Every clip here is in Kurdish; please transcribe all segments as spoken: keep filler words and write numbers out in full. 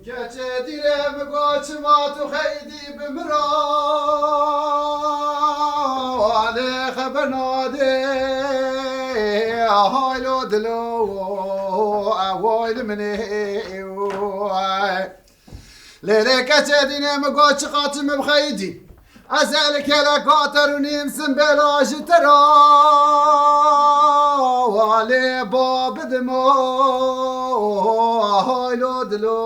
Keçê dîrê min got, çima tu xeydî bi min re lê xeber nadê? Hay lo dilo, hay li min ê. Lê lê keçê dînê min got, çiqas tu min bixeyidî, ez ê li kêleka te rûnîm, simbêla ji te re lê ba bidim o. Hay lo dilo,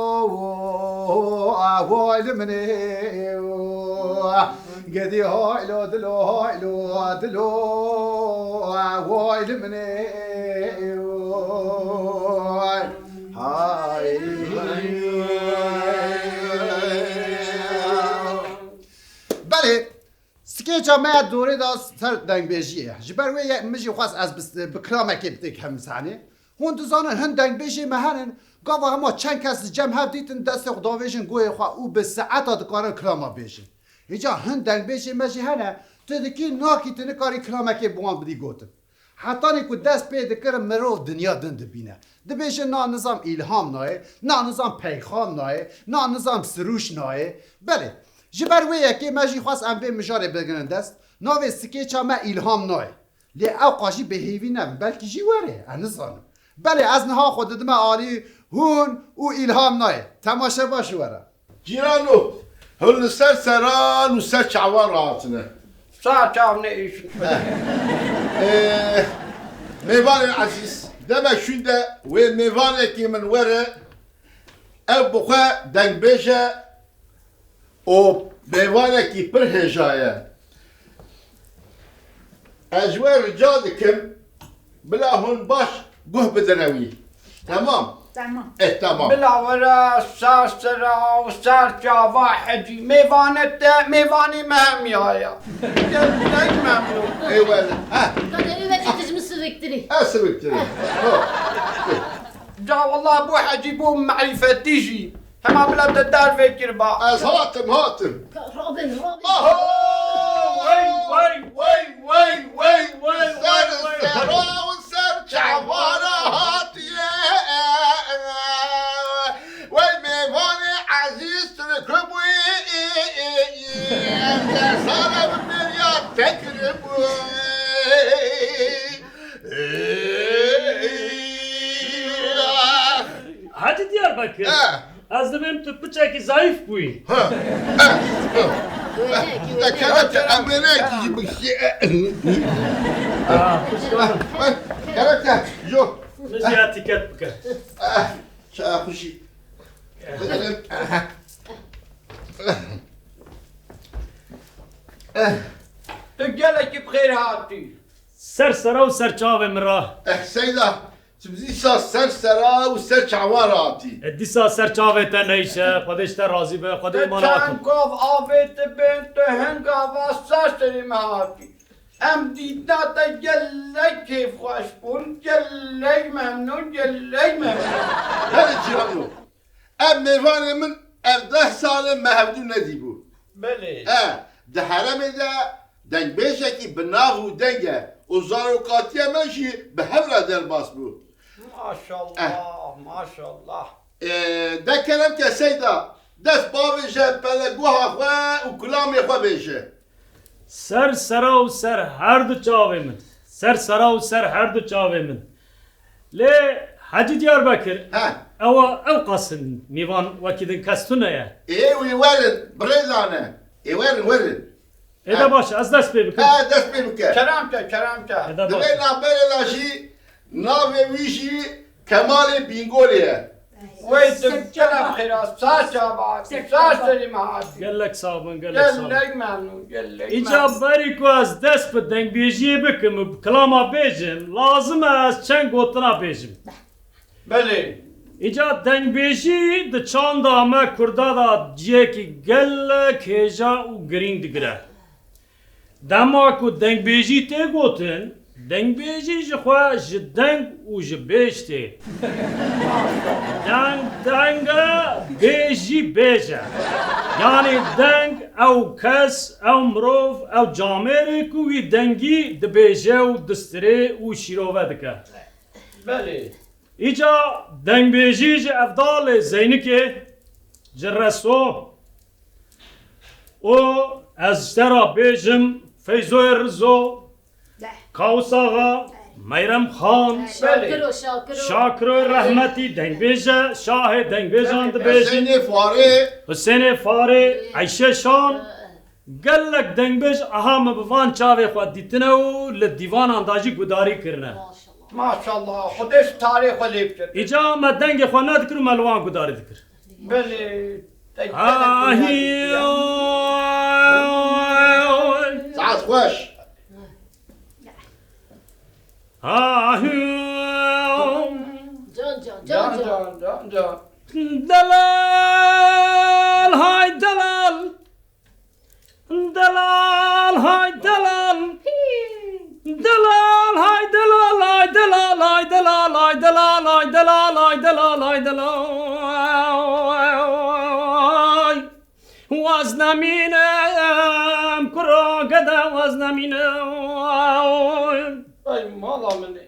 hay li min ê. Gedî hay lo dilo, hay lo dilo, hay li min ê. Hay. Belê, skêça me ya dorê de ser dengbêjiyê ye. Ji ber wê ye min jî xwest ez bi, bi kilamekê bi têkevim sahnê. Hûn dizanin hin dengbêjê me henin, gava hema çend kes li cem hev dîtin destê xwe davêjin goyê xwe û bi saeta dikarin kilama bêjin. Îca hin dengbêjê me jî hene, tu dikî nakî tu nikarî kilamekê bi wan bidî gotin. Hetanî ku dest pê dikirin, mirov dinya din dibîne. Dibêjin na nizam îlham nayê, na nizam peyxam nayê, na nizam sirûş nayê. Belê, ji ber wê yekê me jî xwest em vê mijarê bigirin dest. Navê skêça me îlham nayê. Lê ew qas jî bêhêvî nebin, belkî jî were, ez nizanim. Belê, ez niha xwe didime alî hûn û îlham nayê. Temaşe baş were. Cîrano, hûn li ser seran û ser çavan re hatine. Sağ çav ne iş. Ee, mêvanên ezîz, demek şûnde wê mêvanekî min were, ev bi xwe dengbêj e û mêvanekî pir hêja ye. Ez ji we rica dikim, bila hûn baş guh bidine wî. Temam? Temam. Eh, temam. Bila were ser sera û ser çava hecî. Mêvane te, mêvanê me hemiya ya. Gelek memnûn. Ê wele. Ha. Ka derê vekê tu ji min siviktirî. Ez siviktirî. Ho. Ca wallah bû hecî bû merîfetî jî. Hema bila te dervê kiriba. Ez hatim, hatim. Ka-, Robin, Robin. Aho! Wey, wey, wey, wey, wey, wey, wey, wey. Ser sera û ser çavara hatiye. Wey mêvanê ezîz, tu li ku bûyî? Em te sala bi bêriya te kiribû. Hacî Diyarbekir, he, ez dibêm tu piçekî zayîf bûyî. Ha. Wêneyekî, wêneyekî. Te kerem te, em wêneyekî jî bikişî. Ah, pişka. Kerem te, yo. Min jî etîket bike. Ah, çaya xweşî. Tu gelekî bi xêr hatî. Ser sera û ser çavê min re. Eh, Seyda, tu dîsa ser sera û ser çavan re hatî. E, dîsa ser çavê te neyşe, Xwedê ji te razî be, Xwedê îmana te çend gov avê tu bên, tu hin gava ser serê me hatî. Em dîtina te gelek kêfxweş bûn, gelek memnûn, gelek memnûn. Belê Cîhano, em mêvanê min ev deh sal e me hevdû nedîbû. Belê. E, di herêmê de dengbêjekî bi nav û deng e û zarokatiya me jî bi hev re derbas bû. Maşallah, eh, maşallah. Ê, de kerem ke Seyda, dest bavêje, peleguha xwe û kulamê xwe bêje. Ser sera û ser her du çavê min. Ser sera û ser her du çavê min. Lê Hecî Diyarbekir, he, ewa ew qas in mîvan wekî din kes tune ye. Ê, wî werin, birêzane. Ê, werin, werin. Ê de baş, ez dest pê bikim. He, dest pê bike. Kerem ke, kerem ke. Ê de baş. Di vê navberê de jî navê wî jî Kemalê Bîngolê ye. Wey tu kerem xêra, sar çava, sar serî me hatî. Gelek sax bin, gelek sax bin. Gelek memnûn, gelek memnûn. Îca berî ku ez dest bi dengbêjiyê bikim û bi kilama bêjim, lazim e ez çend gotina bêjim. Belê. Îca dengbêjî di çanda me Kurda de cihekî gelek hêja û girîng digire. Dema ku dengbêjî tê gotin, dengbêjî ji xwe ji deng û ji bêj tê. Deng deng e, bêj jî bêj e. Yanî deng ew kes, ew mirov, ew camêrê ku wî dengî dibêje û distirê û şîrove dike. Belê. Îca dengbêjî ji Evdalê Zeynikê, Ci reso û ez ji te re bêjim, Feyzoyê Rizo, Kawus Axa, Meyrem Xan, Şakiro, Şakiro. Şakiroyê rehmetî, dengbêj e, şahê dengbêjan dibêjin. Husênê Farê. Husênê Farê, Eyşe Şan, gelek dengbêj aha min bi van çavê xwe dîtine û li dîvanan de jî gudarî kirine. Maşallah. Maşallah, Xwedê ji tarê xwe lê bikir. Îca me dengê xwe nedikir û me li wan gudarî dikir. Belê, te gelek Ahî. Saet xweş. Ahî. Can, can, can, Can, can. Can, can, can. Delal, hay delal. Delal, hay delal. Delal, hay delal, hay delal, hay delal, hay delal, hay delal, hay delal, hay delal. Waz nemînim, kuro gede waz nemînim. Ay mala min ê.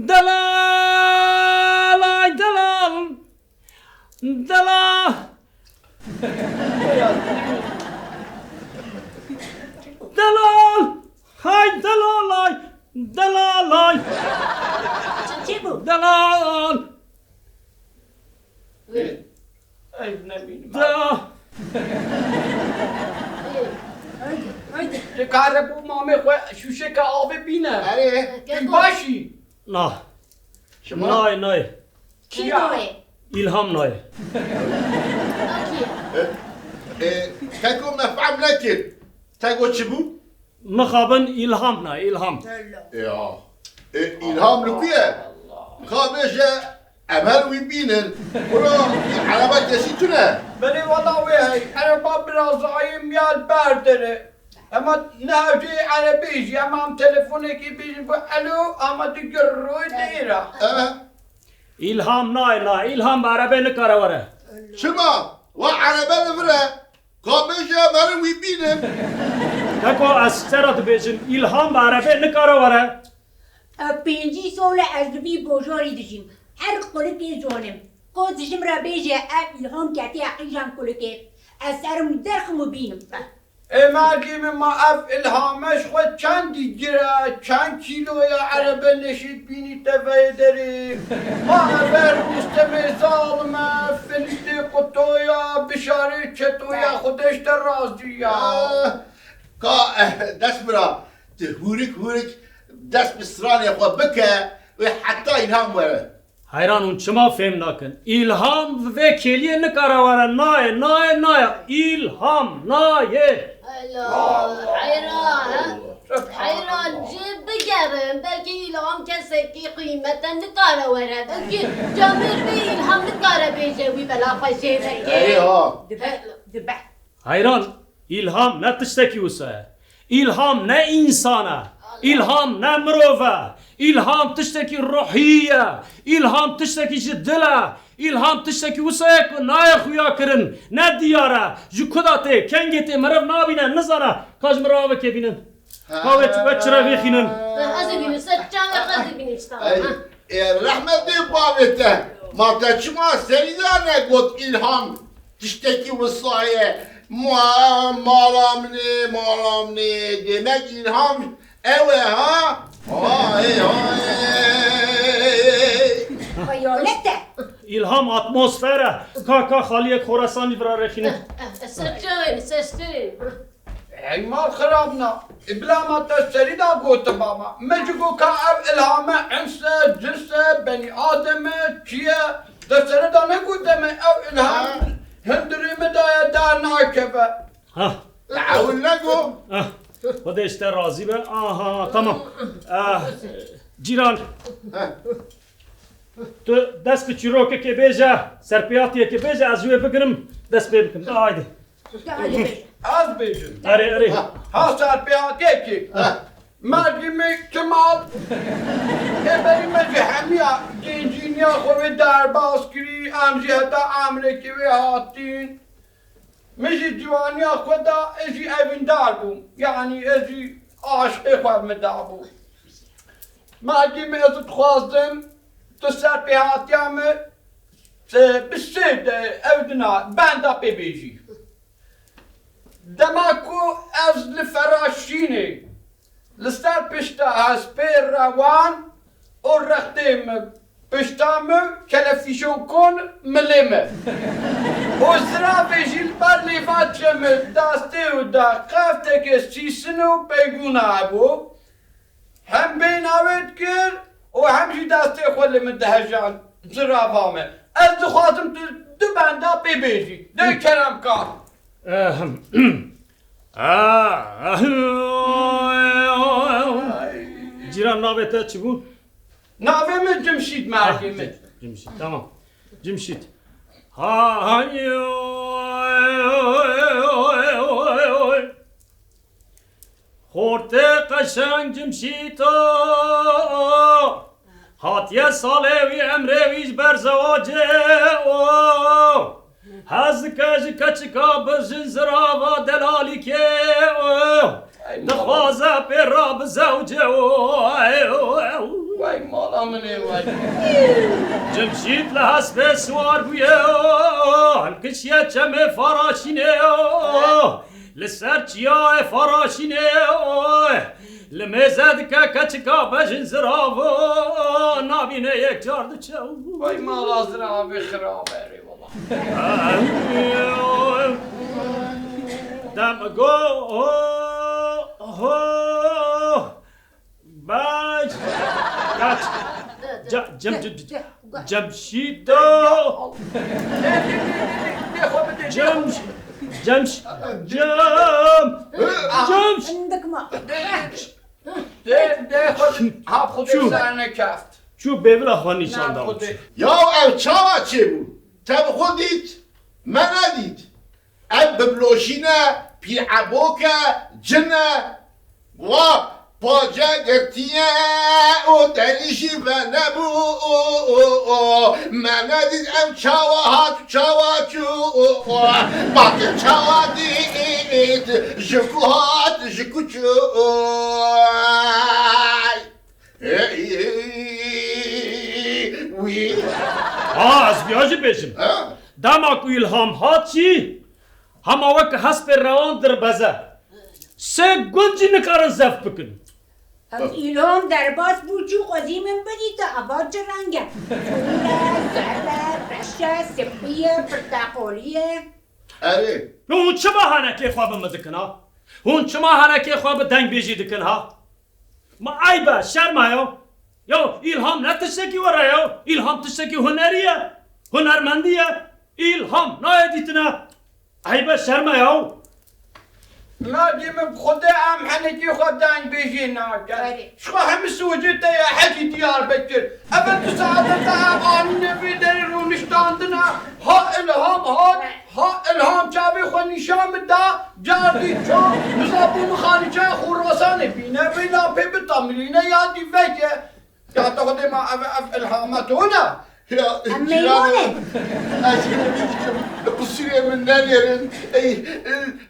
Delal, ay delal. Delal. Delal. Hay delal ay. Delal ay. Çi, çi bû? Delal. Ê, ev nemîn. Da. Haydi, haydi. Ti kare bû mamê xwe şûşeke avê bîne. Erê. Keko. Tu başî. Na. Şima? Nayê, nayê. Kî nayê? Îlham nayê. Kî? E, e, Keko me fehm nekir. Te got çi bû? Mixabin Îlham nayê, Îlham. Ya. E, Îlham li ku ye? Ka bêje, em her wî bînin. Kuro, ereba kesî tune. Belê wala wê hey. Ereba birazayê miyal berdere. Ema ne hewceyê erebê jî, ema em telefonekê bêjin ku elo, ama tu girroy dêra. Eh. Îlham nayê, nayê. Îlham bi erebê nikare were. Çima? Wa erebe li vir e. Ka bêje em herin wî bînin. Keko ez ji te re dibêjim, Îlham bi erebê nikare were. Ev pêncî sal e ez li vî bajarî dijîm. Her qulikê zanim. Ka tu ji min re bêje ev Îlham ketiye qîjan qulikê. Ez serim derxim û bînim. Ê mergê min, ma ev Îlhame ji xwe çendî gir e, çend kîlo ye, erebe neşêt bînî teveyê derê. Ma ev e Rûstemê zalim e, Filîtê quto ya, Bişarê çeto ya, Xwedê ji te razî ya. Ah, ka, eh, dest bira, tu hûrik hûrik dest bi stranê xwe bike, wê heta Îlham were. Heyran hûn çima fêm nakin? Îlham bi vê kêliyê nikare were, nayê, nayê, nayê. Îlham nayê. Hela, heyran, he? Heyran, jê bigerin, belkî Îlham kesekî qîmet e, nikare were. Belkî camêr bê Îlham nikare bêje wî bela xwe jê veke. Erê ha. Dibe, dibe. Heyran, Îlham ne tiştekî wisa ye. Îlham ne însan e. Îlham ne mirov e. Îlham tiştekî ruhî ye. Îlham tiştekî ji dil e. Îlham tiştekî wisa ye ku nayê xuya kirin. Ne diyar e. Ji ku de tê, kengê tê, meriv nabîne, nizane. Ka ji min re avekê bînin. Ka wê çi, wê çi re vêxînin. Ez ê bînim, ser çavê ez ê bînim işte. Ey, ha. E, rehmetê bavê te. Ma te çima serî de negot Îlham? Tiştekî wisa ye. Ma-, mala min ê, mala min ê. Demek Îlham ew e, ha? Hay, hay. Xeyalet e. Îlham atmosfer e. Ka, ka xaliyek Xorasanî vira rexîne. Eh, eh, sesçe, sesçe. Hey mal xirabna. E, bila ma te serî da gotiba ma. Me ji go ka ev Îlhame ins e, cins e, benî adem e, çi ye? Te serî da negote me ev Îlham Ha. hundirê me daye dar nakeve. Ha. Te ewil nego? Ha. Xwedê ji te razî be. Aha, tamam. Ah, cîran. Ha. Tu dest bi çîrokekê bêje, serpêhatiyekê bêje, ez ji wê bigirim, dest pê bikim. De haydi. De haydi bêje. Ez bêjim. Erê, erê. Ha, ha, serpêhatiyekê. Ha. Mergî me çi mal? Ê berî me ji hemiya gencîniya xwe wê derbas kirî, em jî heta emrekê wê hatîn. Min jî ciwaniya xwe da, ez jî evîndar bûm. Yanî ez jî aşqê xwe min dabû. Mergî min ez dixwazim, tu serpêhatiya min Te bi sê de ew dina benda pê bêjî. Dema ku ez li Feraşînê li ser pişta hespê rewan û rextê min pişta min kelefîşon kon milê min. Û ziravê jî li ber lêva çê min dastê û da qeftekê sîsin û peygûna hebû. Hem bêhna wê dikir û hem jî destê xwe li min dihejand zirava min. Ez dixwazim tu du benda pê bêjî. Dê kerem ka. Ehem. Ah, cîran, navê te çi bû? Navê min Cimşît, mergê min. Cimşît, tamam. Cimşît. Ha, ha, Xortê qeşeng Cimşîto, hatiye salê wî, emrê wî ji ber zewacê o. Hez dike ji keçika birjin zirava delalîkê o. Ey mala. Dixwaze pê ra bizewce o. Wey mala min ê wey. Cimşît li hespê siwar bûye o. Hilkişiye çemê Faraşînê o. Li ser çiyayê Faraşînê, oy, li mêze dike keçika bejin zirav, o, nabîne yek car diçe. Vay mala ziravê xirab erê wala. Dem go, ho, ho. Baş. Kaç. Ca-, cem, cem, cem, Cemşîdo. Cem, cem, cem, cem. Hindik ma. Dê, dê, xwe, ha, xwe Çû. Serne keft. Çû bêvila xwe nîşan da. Ya ev çawa çêbû? Te bi xwe dît? Me nedît. Ev bibloşîn e, pî ebok e, cin e. Wa pace girtiye û derî jî venebû. Me nedît ev çawa hat û çawa çû. Bakir çawa dît, ji ku hat, ji ku çû. Ey, wî. Ha, ez viya jî bêjim. Ha? Dema ku îlham hat jî, hema wek hespê rewan dirbeze. Sê gund jî nikarin zeft bikin. Ev îlham derbas bû çû xwezî min bidîte, eva çi reng e? Sor e, zer e, reş e, sipî ye, pirteqolî ye. Erê. Hûn çima henekê xwe bi min dikin ha? Hûn çima henekê xwe bi dengbêjî dikin ha? Ma eyb e, şerm e ya. Ya îlham ne tiştekî were ya. Îlham tiştekî hunerî ye. Hunermendî ye. Îlham nayê dîtine. Eyb e, şerm e ya. Mergê min bi Xwedê em henekê xwe dengbêjê nakin. Erê. Ji xwe hemî socê te ye hecî Diyarbekir. Ev e du saete te ev anîne vê derê rûniştandina. Ha îlham hat, ha îlham çavê xwe nîşan min da, car dî ço, nizam bû min xanîçeya Xurasanê bîne, vê lapê bi tamilîne ya dî veke. Ya te xwedê ma ev, ev îlhama to ne? Ya, Em cîranê, meywan in. Ez hînî dikim, li qusûrê min nenêrin. Ey,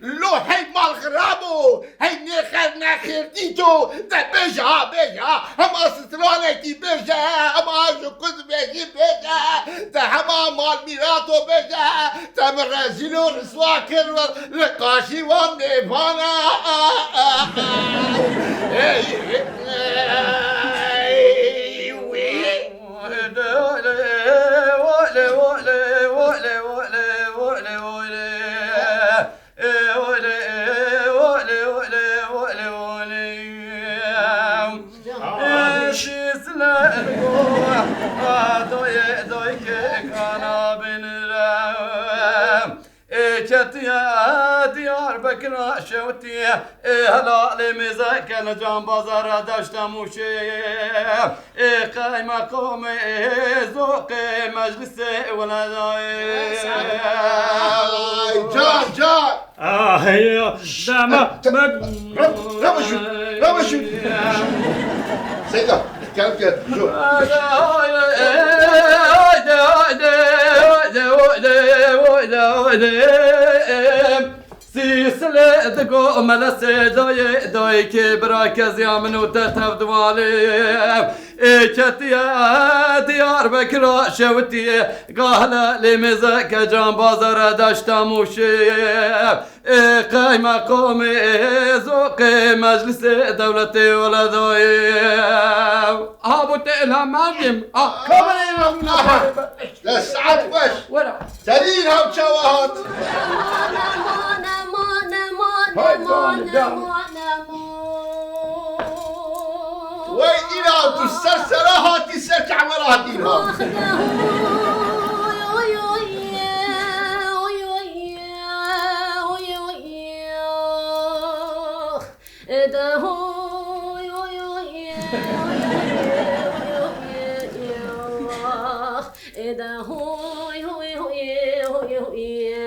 lo hey mal xirabo, hey nêxer nexêr dîto, te bêje ha, bêje ha, hema stranekî bêje, hema ji ku dibêjî bêje, te hema mal mîrato bêje, te min rezîl û riswa kir li qarşî wan mêvana. Ey, ey, wî. Ê ketiye Diyarbekir şewtiye, ê helalê mêze kene can bazara deşta Mûşê, ê qeymeqamê, ê zoqê meclisê wele dayê. Ay, can, can. Ah, ya, dama, Te-, bak. Ra-, Ravaşu, Ravaşu. Seyda, gel, gel, şu. Haydi, haydi, haydi, haydi, haydi, haydi, haydi. Sisli Lê digo mele sêdayê dayikê bira keziya min û te tev divalê. Ê ketiye Diyarbekira şewitiye, gahle lê mêze kecan bazara daşta Mûşê. Ê qeymeqamê, ê zoqê meclisê dewletê wele dayê. Ha, bo te ilham merdim. Ah, kamera ilham. Aha. Dest saet weş. Wera. Serî ilham çawa hat? Nemo, nemo, nemo, nemo, Hay nemo, canım, canım. Nemo, nemo. Wey îna tu ser sera hatî, ser çavera hatî ilham. Ah, ya, oy, oy, oy, oy, oy, oy, oy, oy, oy. Eda hoy, hoy, hoy, ye, hoy, hoy, ye, hoy, ye, ye, ah. Eda hoy, hoy, hoy, ye, hoy, hoy, ye.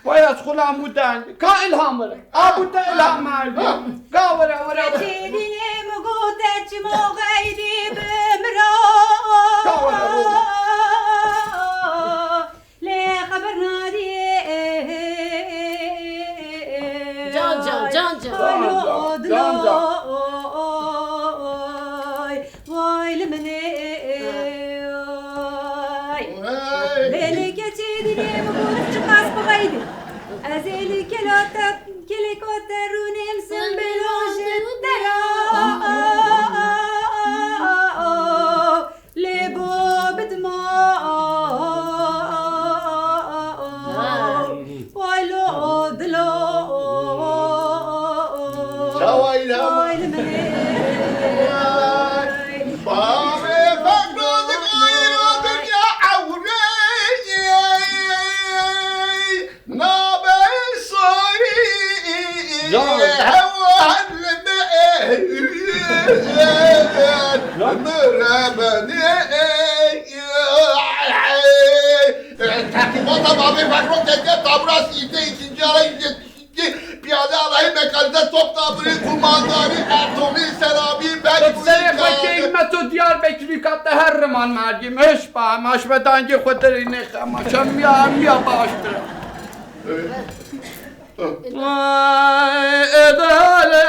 Vay ez xulam bu deng. Ka ilham were. A bu te ilham merdi. Ka were, were, were. Çêlînê min gote çimo xeydî bi miro. Ka were, were. Lê xeber nadî. Can, can, can, can. Alo, can, can, dilo. Can, can. Vay li min ê. Hey. Lê li keçê dînê min got çiqas bixeydî. Ez ê li kelo te, kelê ko te rûnêm simbêlo ji te ra. Lê bo bidma. Vay lo dilo. Çawa îlham? Vay li min ê. Bavê fekro dikayro dinya ewrê. Nabe soy. Can. Hewan me. Can. Müremeni. Tertibata Bavê Fekro tezgah tabura sîte ikinci ara yüz yetmiş iki piyade alayı mekanize top tabiri kumandanı Ertuğrul Selabi Bek. Serê xwe keyf me tu Diyarbekirî ka te her riman merdim. Hiş ba, maş me dangê xwe derê nêxe, maşa miya, miya baştir. Vay, edale,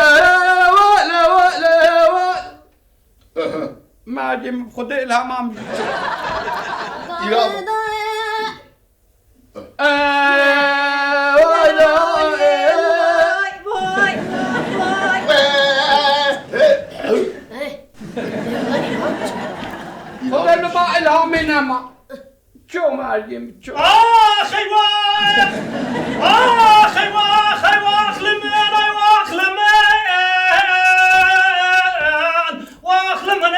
vale, vale, vale. Merdim, Xwedê ilhama min jî çi. Îlham. Ee, vay, vay, vay, vay, vay. Xwedê li ba ilhamê nema. Ço merdim, ço. Ax, eywax! Ax, eywax, eywax li min, eywax li min! Wax li min,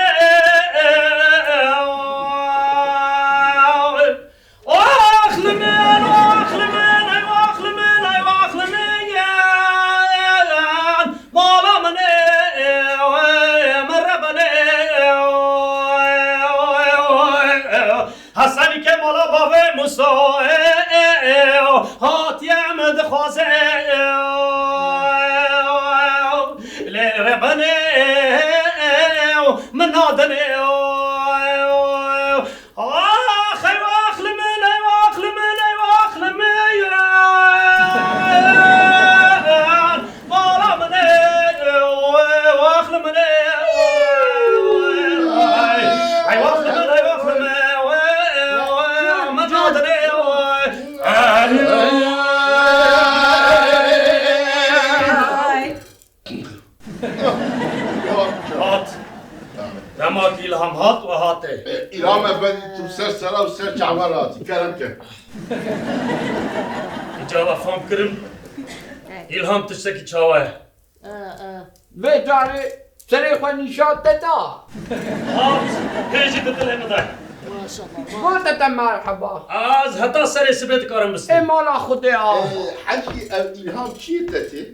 wax li min, wax li min, eywax li min, eywax li min! Mala min, min re bin. Hesenî ke mala bavê Musa, e, e, e, hatiye min dixwaze, e, e, lê rêbinê, e, e, min nadinê, e, e, ax, ey wax li min, ey wax li min, ey wax li min. Mala min ê, wax li min ê, ay, ay, wax li min, ay, wax li min, min nadinê, ay. Hat. Dema ki îlham hat û hate. E, îlham efendî, tu ser sera û ser çavan hatî. Kerem ke. Îca ve fam kirim. Îlham tiştekî çawa ye. Vê carê serê xwe nîşan te da. Hat, hê jî di dilê min de. Maşallah. Gote te merheba. Ez heta serê sibê dikarim bistînim. Ê mala Xwedê a. E, hecî ev îlham çi ye te tê?